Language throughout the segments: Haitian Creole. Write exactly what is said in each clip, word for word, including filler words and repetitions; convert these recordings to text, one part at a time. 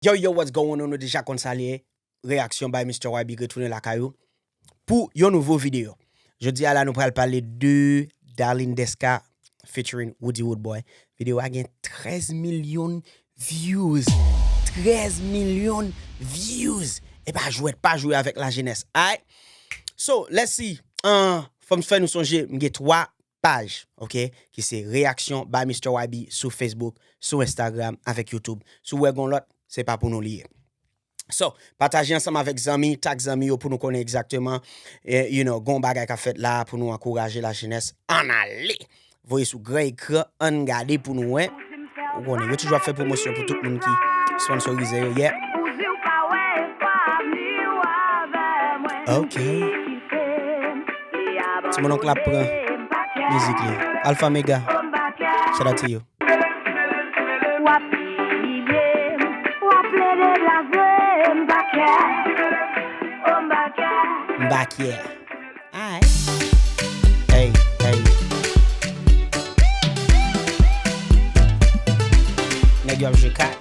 Yo, yo, what's going on? Nou deja konn sa l ye. Reaksyon by Mister Y B retounen lakay ou pou yon nouvo videyo. Jodi a la, nou pral pale de Darline Desca featuring Roody Roodboy. Videyo a gen trèz milyon views. Trèz milyon views. E pa jwèt, pa jwe avèk lajenès. Alright? So, let's see. Uh, fò m fè nou sonje, m gen twa paj, ok, ki se Reaksyon by Mister Y B sou Facebook, sou Instagram, avèk YouTube. Si w wè gon lòt, se pa pou nou li ye. So, pataje ansanm avèk zanmi, tag zanmi yo pou nou konnen egzakteman, eh, you know, gon bagay k ap fèt la pou nou ankouraje lajenès. Ann ale! Voye sou gran ekran, ann gade pou nou wè. Ou konnen, yo toujou ap fè pwomosyon pou tout moun ki sponsorize yo, yeah. Ok. Ti mononk la ap pran mizik li. Alpha Mega, shout out to you. W ap imilye m, w ap plede blaze m, m pa kè, oh, m pa kè. M pa kè. Alright. Hey, hey. Nèg yo ap jwe kat.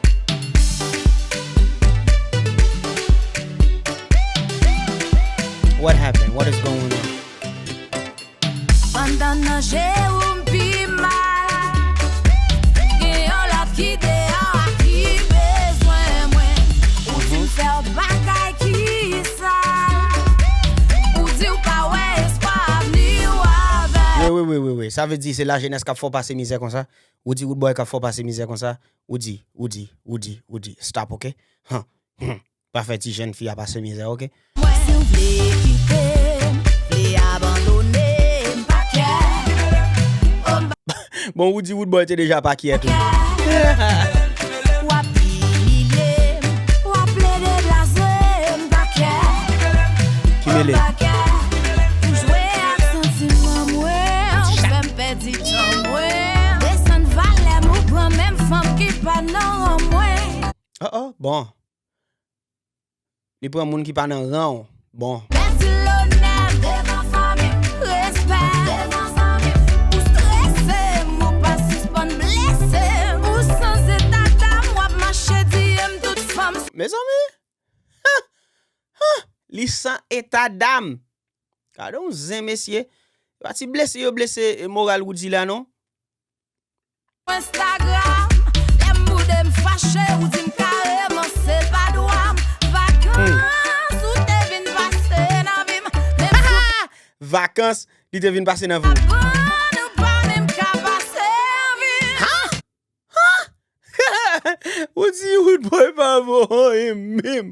What happened? What is going on? Pandan nan je ou m pi mal, gen yon lòt ki deyò a ki bezwen mwen. Ou di m fè w bagay ki sal. Ou di w pa wè espwa avni w avè. Wi, wi, wi, wi, wi. Sa vle di se lajenès k ap fè w pase mizè konsa. Ou di Roodboy k ap fè w pase mizè konsa. Ou di, ou di, ou di, ou di. Stop, ok? Huh. Hmm. Pa fè ti jèn fi a pase mizè, ok? Si w vle kite m, vle abandone m, pa kè. Oh, m pa Bon, Roody Roodboy te deja pa kyè tou. W ap imilye m, w ap plede blaze m, pa kè. Kimele. Ou jwe ak santiman mwen, ou fè m pèdi tan mwen. Desann valè m, ou pran menm fanm ki pa nan ran mwen. Oh, oh, bon. Li pran moun ki pa nan ran w. Bon. Pèdi lonè m devan fanmi m, respè devan zanmi m. Ou strese m, ou pa sispann blese m. Ou sanz eta dam, w ap mache diye m tout fanm. Mezanmi, ha! Ha! Li san eta dam. Gade yon zen, mesye. Pa ti blese yo blese, eh, moral Roody la, non. Instagram, lè m boude m fache, ou di m kareman se pa dwa m. Vakans, ou te vin pase nan vi m. Menm si Vakans, li te vin pase nan vi w. Aprann ou pa menm ka pase anvi. Ha? Ha? Ou di Roodboy pa bon anyen menm.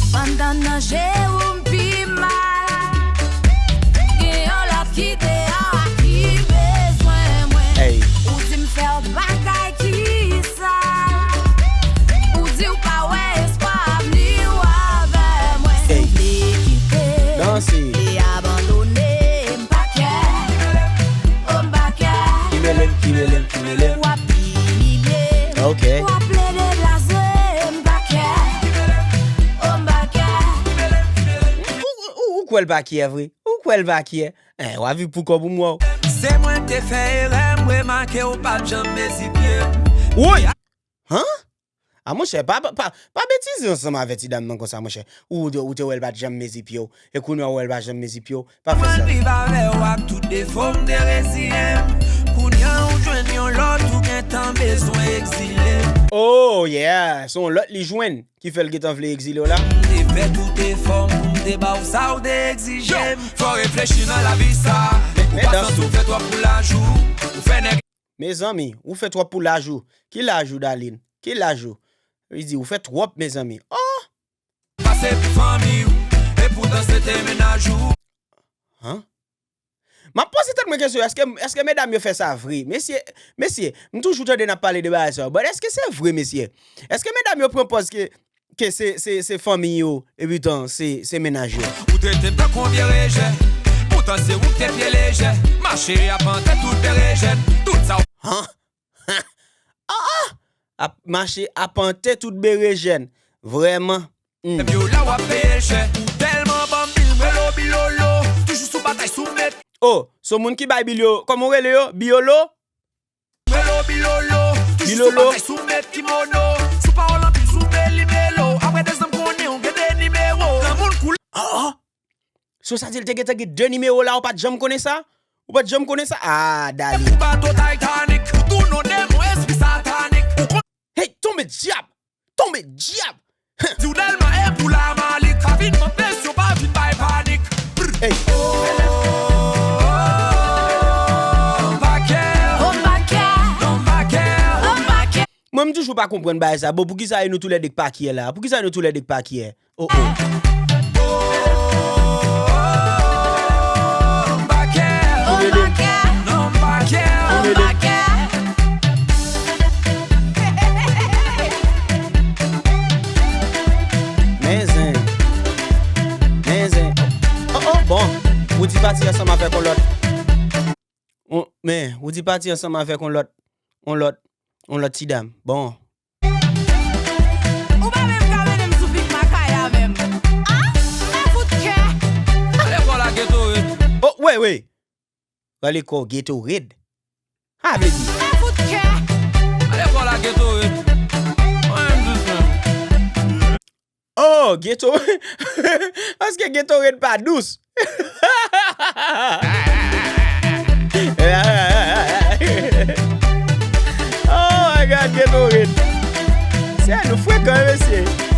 Pandan nan je ou m pi mal, gen yon lòt ki deyò a ki bezwen mwen. Ey. Ou di m fè w bagay ki sal. Ou di w pa wè espwa avni w avè mwen. Si w vle kite m, Danse. Vle abandone m, pa kè. Oh, m pa kè. Kimele m, kimele m, kimele m. W ap imilye m. Ok. W ap plede blaze m, pa kè. Oh, m pa kè. Ou, ou, ou, ou kwè l pa kyè vre? Ou kwè l pa kyè? Eh, w a viv pou kòb ou m wè w. Se mwen k te fè erè, m remake w pa t janm mezi pye m. Woy! Han? A monchè, pa, pa, pa, pa betize ansanm avè ti dam nan konsa, monchè. Ou, ou te, ou te wè l pa t janm mezi pye w. E kounye a ou wè l pa janm mezi pye w. Pa fè sa. Mwen viv avè w ak tout defo m, m te reziye m. Kounye a ou jwenn yon lòt, ou gentan bezwen egzile. Oh, yeah. Se yon lòt li jwenn ki fè l gentan vle egzile w la. M te fè tout efò m pou m te ba w sa w te egzije m. Fò w reflechi nan lavi sa. Ou pa santi w fè twòp pou lajou. Ou fè nèg Mezanmi, ou fè twòp pou laj ou. Ki laj ou, Darline? Ki laj ou? Li di, ou fè twòp, mezanmi. Oh! Pase pou fanmi w, epoutan se te mennaj ou. Han? M ap poze tèt mwen kesyon, èske, èske medam yo fè sa vre? Mesye, mesye, m toujou tande n ap pale de bagay sa yo. But èske se vre, mesye? Èske medam yo pran pòz ke ke se, se, se fanmi yo, epitan se, se mennaj yo. Ou trete m tankou yon vye rejè. Poutan se ou k te pye lejè. Mache apante tout berejèn. Tout sa w. Han? Ah, ah! Ap mache apante tout berejèn. Vrèman. Hmm. Vyola w ap peye l chè. Ou tèlman ban m bil, mwen lo bilolo. Toujou sou batay sou met. Oh, se moun ki bay bil yo. Kòman w rele yo? Biyolo? Bilolo, toujou sou batay sou met kimono. Sou pawòl anpil sou meli. Tou sa di l te gentan gen de nimewo la, ou pa t janm konnen sa? Ou pa t janm konnen sa? Ah, Dali. Pou bato Titanic, ou tou non demon espri satanik. Ou kon- Hey, tonbe dyab! Tonbe dyab! Di w Dèlma e pou Lamalik. Pa vin mank presyon, pa vin bay panik. Hey. Oh, oh, oh, oh, oh, pa kè. Oh, pa kè. Non, pa kè. Oh, pa kè. Mwen, m toujou pa konprann bagay sa. Bon, poukisa e nou toulède k pa kyè la? Poukisa e nou toulède k pa kyè? Oh, oh. Men zen. Men zen. Oh, oh, bon. Roody pati ansanm avèk yon lòt. On, men, Roody pati ansanm avèk yon lòt, yon lòt, yon lòt ti dam. Bon. Ou pa menm ka mennen m sou Big Mac avè m. Ah, m pa fout kè. Ale kò la Gatorade. Oh, wait, wait. Ale kò Gatorade. Sa vle di? M pa fout kè. Ale kò la Gatorade. Mwen menm dous menm. Oh, Gatorade. Paske Gatorade pa dous. Oh my God, Gatorade. Se nou frekan, mesye.